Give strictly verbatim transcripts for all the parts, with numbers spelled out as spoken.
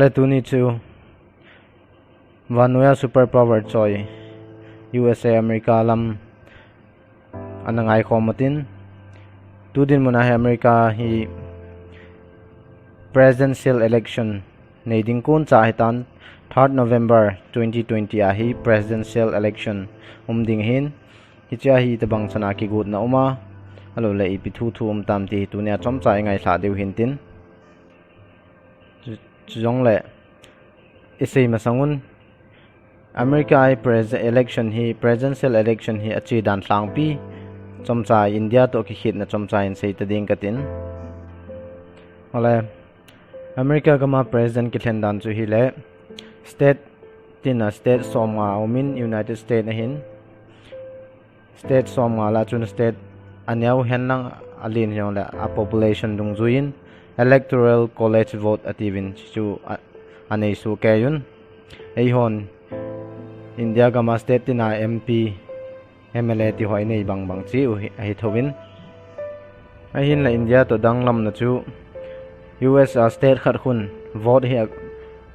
Le tuni chu vannoiya superpower choi U S A America lam ana ngaikhom utin, tu dinmun a hi America hi presidential election nei ding kon cha hitan, third November twenty twenty a hi presidential election um ding hin, hichea hi itobang chana kigotna um a, ahilou le ipi thu thu um tam ti hi tunia chomcha ingailhah diu hintin. Chu, chujongle isei masang un, America a hi pres-, election hi, presidential election hi ache dan lhangpi chomcha, India toh kikhetna chomcha in seita ding katin. Ole, America gam a president kilhen dan chu hile, state tina state somnga aumin, United States ahin, state somnga lah chun state aneo henlang alen hijongle a population dungjuiyin electoral college vote atiuvin, chu a, anei soh keiyun. Eihon India gam a state tina M P, M L A ti ho inei bangbang cheh u hi, ahi thouvin. Ahinla India toh danglamna chu U S a state khat khun vote hi a,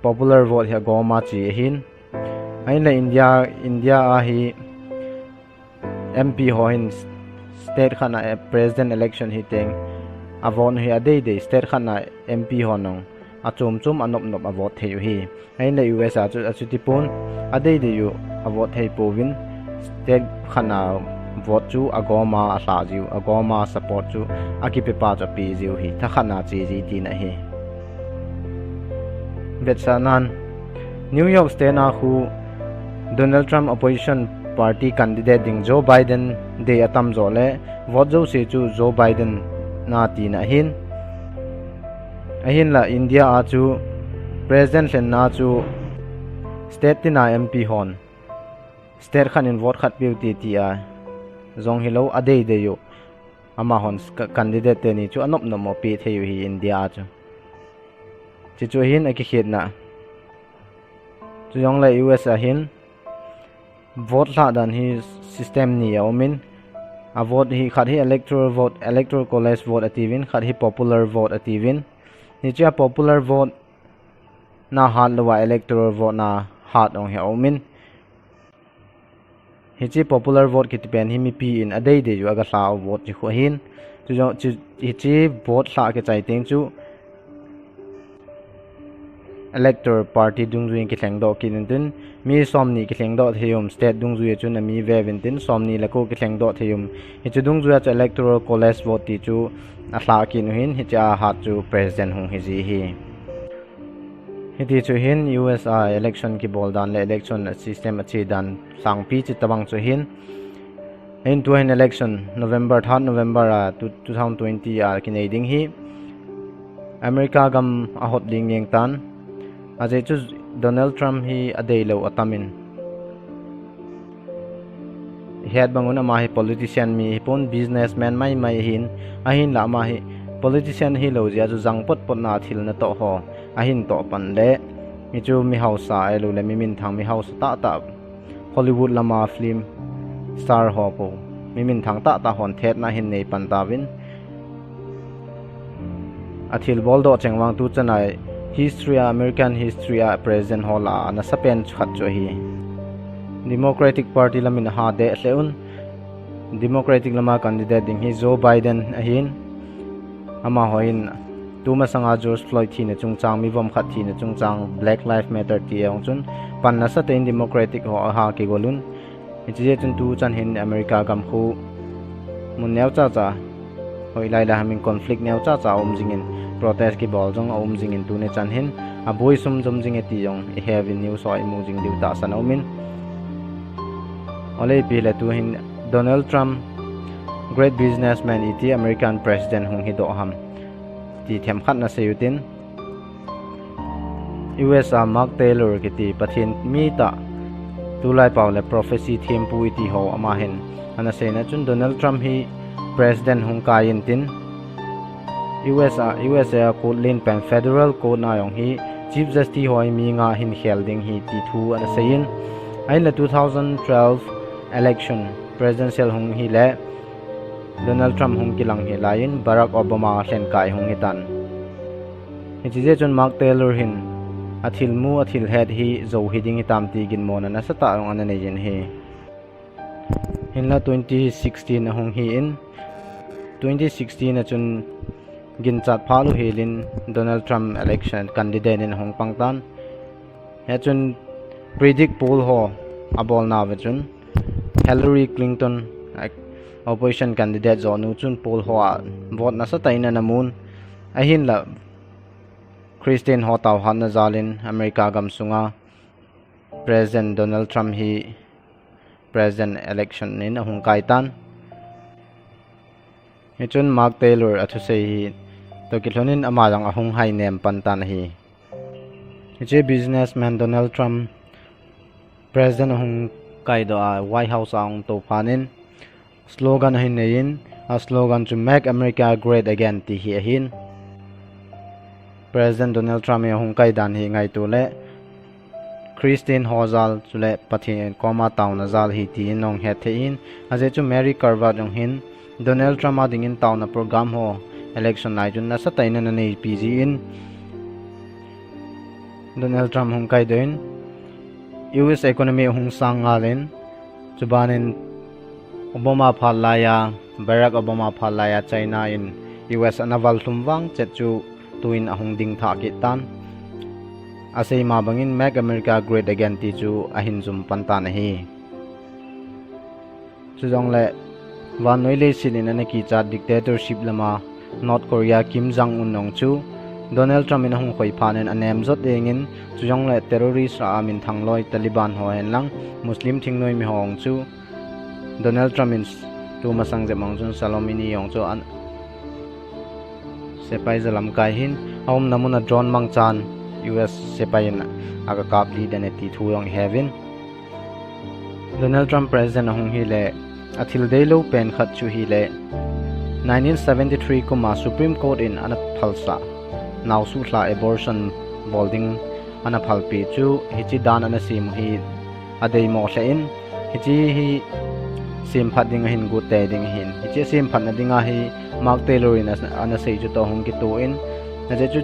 popular vote hi agoma che ahin. Ahinla India, India a hi M P ho hin state khat na president election hiteng a vote hi adeidei, state khat na M P ho nong achom chom anop nop a vote thei u hi. Ahinla U S a chu achuti pon, adeidei u a vote thei pouvin, state khat na vote chu agoma alhah jiu, agoma support chu akipepa chu ape jiu hi, thakhat na che ji tina ahi. Vetsahnan, New York State a khu Donald Trump opposition party candidate ding Joe Biden dei atam joh le vote jouse chu Joe Biden na tina ahin. Ahinla India a chu president lhenna chu state tina M P hon state khat in vote khat peu ti tia jong hilou, adeidei u amahon candidate teni chu anop nop mo pe thei u hi India a chu. Chuchu ahin akikhetna. Chujongle U S a hin vote lhah dan hi system ni aumin, a vote hi khat hi electoral vote, electoral college vote atiuvin, khat hi popular vote atiuvin. Hichea popular vote na hat louva electoral vote na hat jong hi aumin. Hiche popular vote kiti pen hi mipi in adeidei u agalha u vote chu khu ahin. Chujong, chu, hiche vote lhah kichai teng chu elector party dungjuiyin kilhengdoh kit intin, mi somni kilhengdoh thei um, state dungjui a chun ami veuvin tin, somni le ko kilhengdoh thei um. Hiche dungjuia chu electoral college vote ti chu alhah kit u hin, hichea hat chu president hung hiji hi. Hiti chu hin U S a election kibol dan le election system ache dan lhangpi chu tobang chu hin. Ahin tuhin election November, third November a two, two thousand twenty a kinei ding hi America gam ahot ding ngeng tan. Ajeh chu Donald Trump hi adeilou atamin. Ihet bangun ama hi politician mi hipon, businessman maimai ahin, ahinla ama hi politician hilou jeh a chu jang potpotna thil natoh ho ahin toh pan le, hichu mi hausa ahilou le mi minthang, mi hausa tahtah, Hollywood lama film star ho po, mi minthang tahtah hon thetna ahin nei pan tauvin. Athil boldoh cheng vang tuchan a history a, American history a president ho lah a anasapen khat chu ahi. Democratic Party lamin aha deh lheh un. Democratic lama candidate ding hi Joe Biden ahin. Amaho hin tumasanga George Floyd thina chungchang, mi vom khat thina chungchang, Black Lives Matter ti jong chun pan nasatah in Democratic ho aha kigol un. Hiche jeh chun tuchan hin America gam khu mun neocha cha, hoilai lai ham in conflict neocha cha aum jingin, protest kibol jong aum jingin, tuni chan hin aboi sum jom jinge ti jong iheuvin, news ho imu jing diu tahsan aumin. Ole ipi le tuhin Donald Trump, great businessman iti American president hung hidoh ham ti themkhat nasei utin. U S a Mark Taylor kiti Pathen mitah, tulai pao le prophecy thempu iti ho, ama hin anaseina chun Donald Trump hi president hung kai intin, U S a, U S A a court len pen federal court na jong hi Chief Justice ho mi nga hin khel ding hi ti thu anasei in, ahinla two thousand twelve election presidential hung hile Donald Trump hung kilang hi laiyin Barack Obama lhenkai hung hitan. Hiche jeh chun Mark Taylor hin athilmu, athilhet hi jou hiding hitam ti ginmona nasatah jong ana nei jin ahi. Hinla twenty sixteen ahung hi in, twenty sixteen a chun ginchat phat lou helin Donald Trump election candidate in ahung pang tan. Hichun predict poll ho abolna uva chun Hillary Clinton, opposition candidate johnu chun poll hoa vote nasatah in ana mun. Ahinla Christian ho taohatna jalin America gamsunga President Donald Trump hi President election in ahung kai tan. Hichun Mark Taylor athusei hi toh kilhonin ama jong ahung hainem pan tan ahi. Hiche businessman Donald Trump President ahung kaidoh a White House a ahung tou phat in slogan ahin neiyin, a slogan chu Make America Great Again ti hi ahin. President Donald Trump hi ahung kai dan hi ngaito le Christian ho jal chule Pathen koma taona jal ahi tin nahung het thei in, ajeh chu Mary Karvat jong hin Donald Trump a dingin taona program ho election lai chun nasatah in ana neipi jin, Donald Trump hung kaidoh in, U S economy ahung sang ngal in, chubanin Obama phat laiya, Barack Obama phat laiya China in U S ana valthum vang chet chu tuin ahung dingthah kit tan. Asei ma bangin Make America Great Again ti chu ahin jum pan tan ahi. Chujongle vannoi leiset in ana kichat dictatorship lama North Korea Kim Jong Un jong chu Donald Trump in ahung khoi phat in anem jot jengin, chujongle terrorist a minthang loi Taliban ho henlang Muslim thingnoi mi ho jong chu Donald Trump in tumasang jep mang chun Salomi ni jong chu an sepai jalamkai hin aumna muna drone mangchan U S sepai in aga kap lih den e ti thu jong iheuvin. Donald Trump president ahung hile athil deilou pen khat chu hile nineteen seventy-three kum a Supreme Court in ana phalsah naosuhlha abortion bol ding ana phalpeh chu hiche dan ana sem u hi adeimo lheh in, hiche hi semphat ding ahin got tei ding ahin. Hiche semphatna dinga hi Mark Taylor in ana sei chu toh hung kitoh in, ajeh chu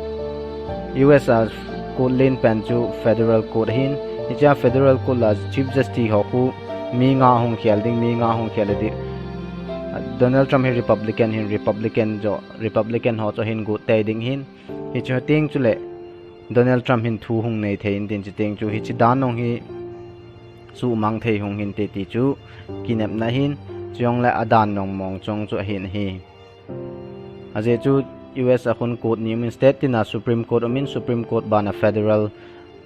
U S a court len pen chu federal court ahin, hichea federal court la Chief Justice ho khu mi nga ahung khel ding, mi nga ahung khel ding. Donald Trump hi Republican hin, Republican ho chu ahin got tei ding ahin. Hiche teng chule Donald Trump hin thu hung nei thei in tin, chuteng chu hiche dan jong hi suhmang thei hung hinte ti chu kinepna ahin, chujongle adan jong mong chung chu ahin ahi. Ajeh chu U S a khun court ni umin, state tina Supreme Court umin, Supreme Court bana federal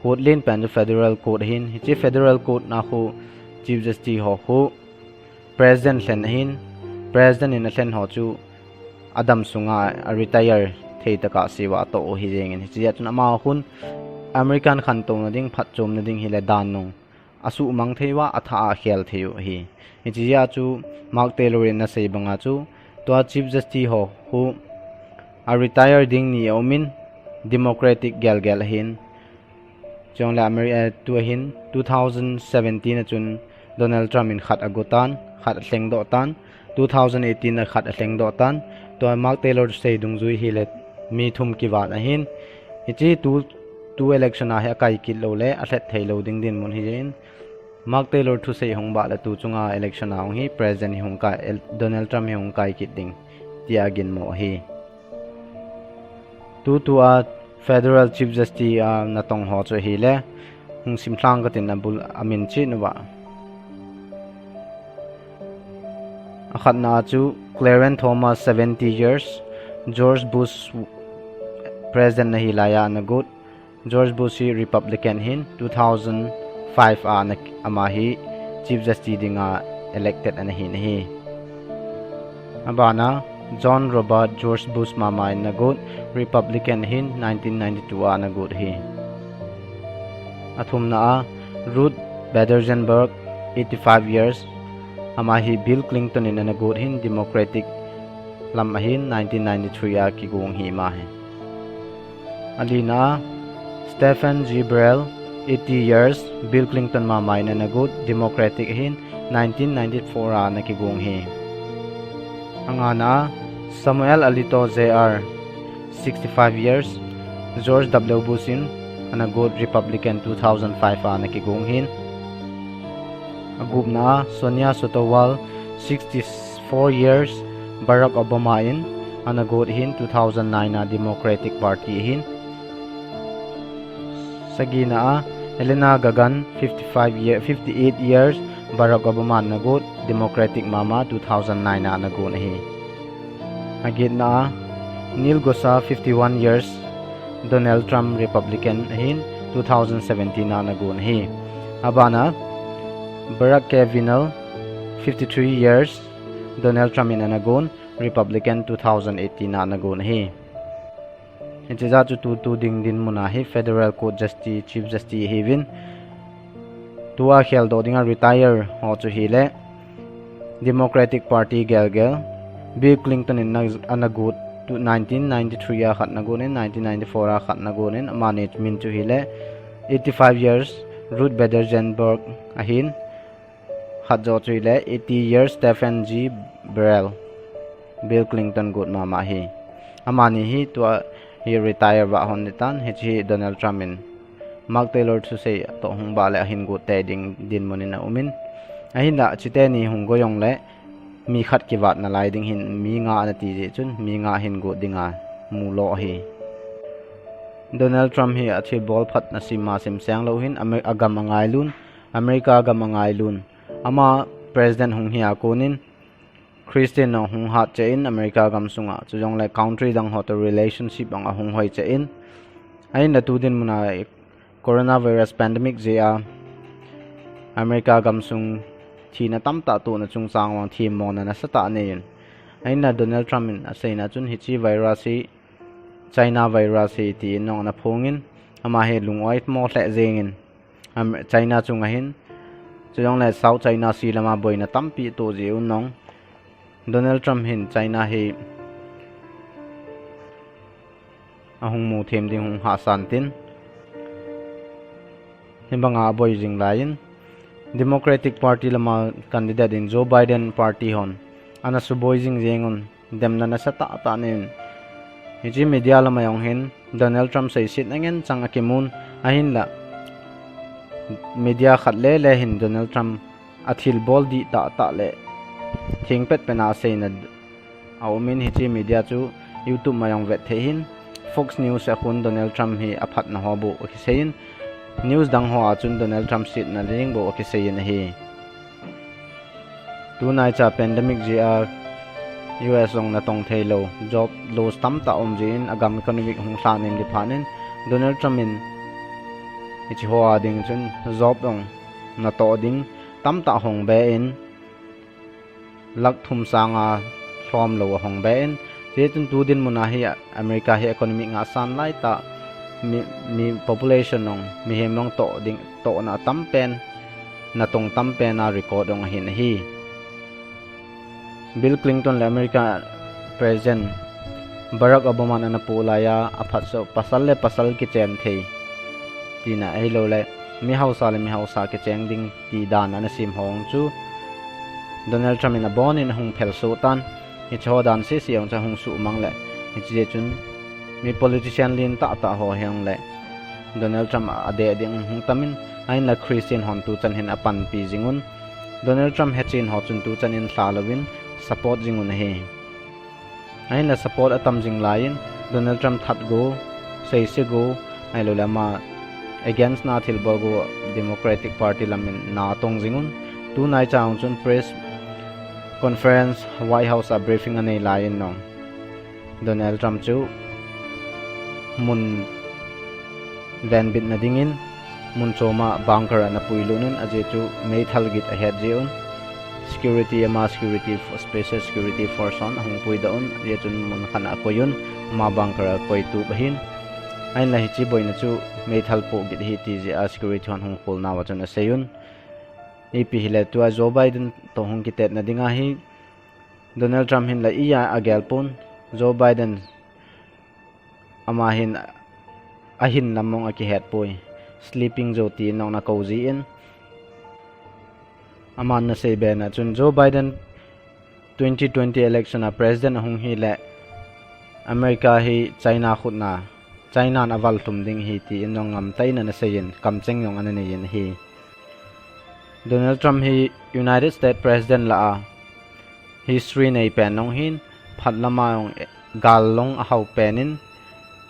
court len pen chu federal court ahin, hiche federal court na khu Chief Justice ho khu President lhen ahin, President in alhen ho chu adam sunga a retire thei tokah seuva atoh u hijengin, hichea chun ama khun American khantouna ding, phatchomna ding hile dan jong asuhmang thei uva, athah a akhel thei u ahi. Hichea chu Mark Taylor in anasei banga chu tua Chief Justice ho khu a retire ding ni aumin, Democratic gelgel ahin. Chujongle Ameri-, eh, tua hin two thousand seventeen a chun Donald Trump in khat agotan, khat alhengdoh tan, two thousand eighteen a khat alhengdoh tan, tua Mark Taylor thusei dungjui hile mi thum kivat ahin. Hiche tu, tu election a hi akai kit loule alhet theilou ding dinmun hijeh in, Mark Taylor thusei hung bah le tu chunga election a hung hi President hi hung kai, Donald Trump hi hung kai kit ding tia ginmo ahi. Tutua Federal Chief Justice a natong ho chu ahile, hung simlhang katin abul amin cheh uva. Akhatna a chu Clarence Thomas, seventy years, George Bush President ahi laiya anagot. George Bush hi Republican ahin, two thousand five a ana, ama hi Chief Justice dinga elected anahin ahi. Abana John Robert George Bush mama in anagot, Republican ahin, nineteen ninety-two a anagot ahi. Athumna a Ruth Bader Ginsburg, eighty-five years, ama hi Bill Clinton in anagot ahin, Democratic lam ahin, nineteen ninety-three a kigong ahi ama hi. Alina a Stephen G Breyer, eighty years, Bill Clinton mama in anagot, Democratic ahin, nineteen ninety-four a ana kigong ahi. Angana a Samuel Alito Junior, sixty-five years, George W Bush in ana got, Republican two thousand five a ana kigong hin. Agupna a Sonia Sotomayor, sixty-four years, Barack Obama in ana got hin, two thousand nine a, Democratic Party hin. Sagina a Elena Kagan, fifty-five year, fifty-eight years, Barack Obama ana got, Democratic mama, two thousand nine a ana got ahi. Agetna a Neil Gorsuch, fifty-one years, Donald Trump, Republican ahin, two thousand seventeen a ana got ahi. Abana Brock Kavanaugh, fifty-three years, Donald Trump in ana got, Republican, two thousand eighteen a ana got ahi. Hiche jeh chu tutu ding dinmun a hi Federal Court Justice, Chief Justice ahiuvin, tua kheldoh dinga retire ho chu hile Democratic Party gelgel, Bill Clinton in ana got, nineteen ninety-three a khat ana got in, nineteen ninety-four a khat ana got in, amani min chu hile eighty-five years, Ruth Bader Ginsburg ahin, khat jo chu hile eighty years, Stephen G. Breyer, Bill Clinton got mama ahi. Amani hi tua hi retire vah hon ahitan, hiche hi Donald Trump in Mark Taylor thusei toh hung vah le ahin got tei ding dinmun in aumin. Ahinla chuteni hung go jongle mi khat kivat nalai ding hin mi nga ana ti jeh chun mi nga hin got dinga mu lo ahi. Donald Trump hi athilbol phat ana sim a simseng lou hin, agam angailun, America gam angailun. Ama president hung hi a konin Christian ho hung hat cheh in America gamsunga, chujongle country dang ho toh relationship ahung hoi cheh in. Ahinla tu dinmun a coronavirus pandemic jeh a America gamsung thina tamtah tohna chungchang vang themmona nasatah anei in. Ahinla Donald Trump in aseina chun hiche virus hi China virus ahi tin jong ana phongin, ama hi lung-oi mo lheh jengin, China chunga hin, chujongle South China Sea lama boina tampi atoh jeh un jong Donald Trump hin China hi ahung mu them ding hung hahsan tin, hibanga aboi jing laiyin, Democratic Party lama candidate in Joe Biden party hon ana suboi jing jengun, demna nasatah tah anein. Hiche media lama jong hin Donald Trump seisetna ngen chang akimun, ahinla media khat lele hin Donald Trump athilbol dihtah tah le thengpet pena aseina aumin, hiche media chu YouTube ma jong vet thei hin, Fox News a khun Donald Trump hi aphatna ho bou akiseiyin, news dang hoa chun Donald Trump setna ding bou akiseiyin ahi. Tunaicha pandemic jeh a U S jong natong theilou, job loss tamtah um jeh in agam economic hung lhanem ding phat in, Donald Trump in hiche hoa ding chun job jong natoh ding tamtah ahong be in, lakh thum sanga lhomlou ahong be in, hichun tu dinmun a hi America hi economic ngahsan laitah, mi, mi population jong, mihem jong toh ding, tohna atam pen, natong tam pen a record jong ahin ahi. Bill Clinton le America President Barack Obama in ana poh laiya, aphatso pasal le pasal kichen thei tina ahiloule mi haosa le mi haosa kicheng ding ti dan ana sem ho chu Donald Trump in abonin ahung phelsoh tan, hiche ho dan sese jong chu ahung suhmang le, hiche jeh chun mi politician lentah tah ho hijongle Donald Trump adeh ding hung tamin, ahinla Christian hon tuchan hin apanpi jingun, Donald Trump hechen ho chun tuchan in lha louvin support jingun ahi. Ahinla support atam jing laiyin, Donald Trump that go, seise go, ahiloule ama against na thilbol go, Democratic Party lamin na atong jingun, tunaicha chun press conference, White House a briefing anei laiyin jong Donald Trump chu mun venbitna dingin mun choma bunker a ana puilut un, ajeh chu meithal git ahet jeh un, security, ama security, special security force hon ahung puidoh un, ajeh chun mun khat a akoiyun, ama bunker a akoitup ahin. Ahinla hiche boina chu meithal pohgit ahi ti jeh a security hon hung kholnauva chun aseiyun. Ipi hile tua Joe Biden toh hung kitetna dinga hi Donald Trump hin la iya agelpon, Joe Biden ama hin ahin lam mong akihetpoi, sleeping Joe tin jong ana kou jin, aman ana seibena chun Joe Biden twenty twenty election a president ahung hile America hi China khutna China in aval thum ding ahi tin jong ngamtah in ana seiyin, kamcheng jong ana neiyin ahi. Donald Trump hi United States President lah a history nei pen jong ahin, phat lama jong gal jong ahao pen in,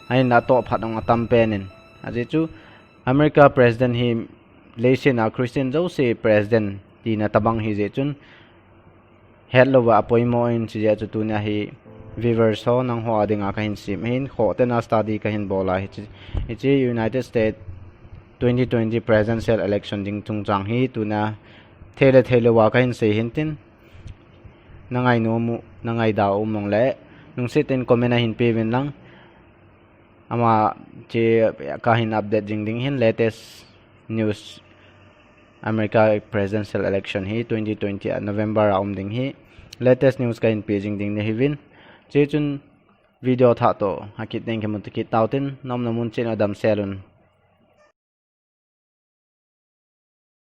ahin atoh phat jong atam pen in. Ajeh chu America President hi leiset a Christian jouse President tina tabang ahi jeh chun, hetlouva apoimo in, chujeh chun tunia hi viewers ho nangho a dinga kahin sem ahin, khoh tena study kahin bol a hiche, hiche United States twenty twenty presidential election ding chungchang hi tunia thei le theilouva kahin sei ahin tin, nangai nom u, nangai da um mong le, lungset in comment a hin peuvin lang. Ama che kahin update jing ding ahin, latest news, America presidential election hi twenty twenty a November a um ding ahi, latest news kahin pe jing ding nahiuvin. Chuchun video thah toh akit ding kimu kit tautin, naumna mun cheh uva damsel un.